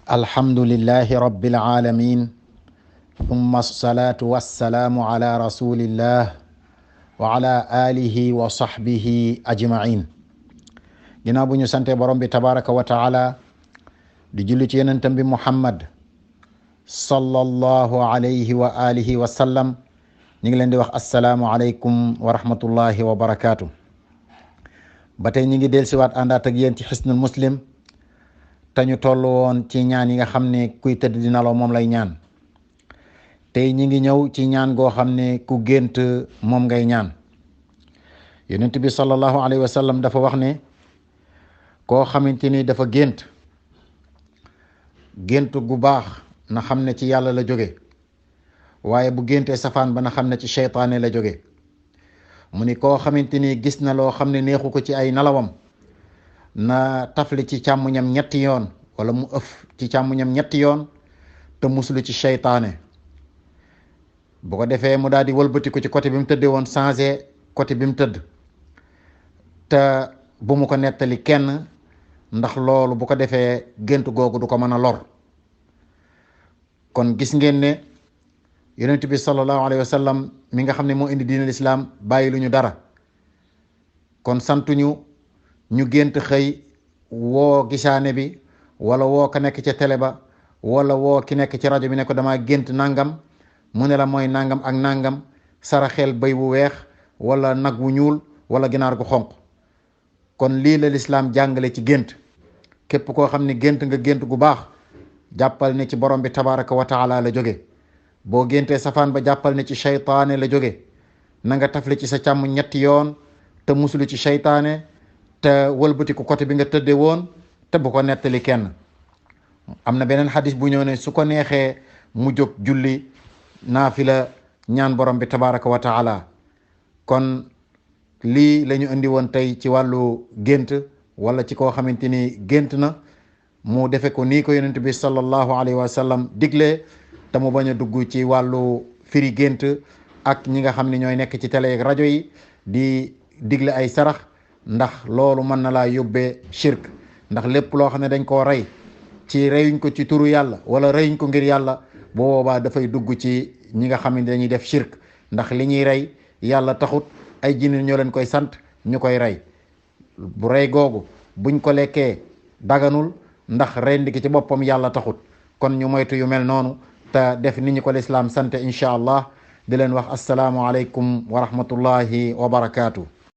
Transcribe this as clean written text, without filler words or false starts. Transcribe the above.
alhamdulillahi rabbil alamin thumma assalatu wassalamu ala rasulillah wa ala alihi wa sahbihi ajmain. ginnaaw bu ñu sante borom bi tabaraka wa taala di julli ci yonentam bi muhammad sallallahu alayhi wa alihi wa sallam, ñu ngi leen di wax assalaamu aleykum wa rahmatullahi wa barakaatu. ba tey ñu ngi dellusiwaat àndaat ak yéen ci xisnul muslim te ñu toll woon ci ñaan yi nga xam ne kuy tëdd di nelaw moom lay ñaan. tey ñi ngi ñëw ci ñaan goo xam ne ku gént moom ngay ñaan. yonent bi sallallahu alayhi wa sallam dafa wax ne koo xamante ni dafa gént gu baax na xam ne ci yàlla la jóge, waaye bu géntee safaan ba na xam ne ci seytaane la jóge. mu ni koo xamante ni gis na loo xam ne neexu ko ci ay nalawam na tafli ci càmmuñam ñetti yoon, wala mu ëf ci càmmuñam ñetti yoon te muslu ci seytaane. bu ko defee mu daal di wëlbatiku ci côté bi mu tëddee woon, changé côté bi mu tëdd, te bu mu ko nettali kenn, ndax loolu bu ko defee gént googu du ko mën a lor. kon gis ngeen ne yonent bi sallallahu alayhi wa sallam mi nga xam ne moo indi diinal islaam bàyyi lu ñu dara. kon santuñu ñu gént xëy woo gisaane bi, wala woo ka nekk ca télé ba, wala woo ki nekk ci rajo bi ne ko damaa gént nangam, mu ne la mooy nangam ak nangam, saraxeel bëy wu weex wala nag wu ñuul wala ginaar gu xonq. kon lii la lislaam jàngale ci gént. képp koo xam ne gént nga gént gu baax, jàppal ne ci borom bi tabaraka wa taala la jóge. boo géntee safaan ba jàppal ne ci seytaane la jóge. na nga tafli ci sa càmm ñetti yoon te musulu ci seytaane, te wëlbati ko côté bi nga tëdde woon, te bu ko nettali kenn. am na beneen xadis bu ñëw ne su ko neexee mu jóg julli naafila ñaan borom bi tabaraka wa taala. kon lii la ñu indi woon tey ci wàllu gént, wala ci koo xamante ni gént na mu defe ko nii ko yonent bi sallallahu alayhi wa sallam diglee, te mu bañ a dugg ci wàllu firi gént ak ñi nga xam ne ñooy nekk ci télé ak rajo yi di digle ay sarax, ndax loolu mën na laa yóbbee shirk. ndax lépp loo xam ne dañ koo rey ci reyuñ ko ci turu yàlla, wala reyuñ ko ngir yàlla, bu boobaa dafay dugg ci ñi nga xam ne dañuy def shirk. ndax li ñuy rey yàlla taxut, ay jinne ñoo leen koy sant ñu koy rey. bu rey googu buñ ko lekkee daganul, ndax rendi gi ci boppam yàlla taxut. kon ñu moytu yu mel noonu te def ni ñu ko lislaam sante. incha allah di leen wax assalaamu aleykum wa rahmatullahi wa barakaatu.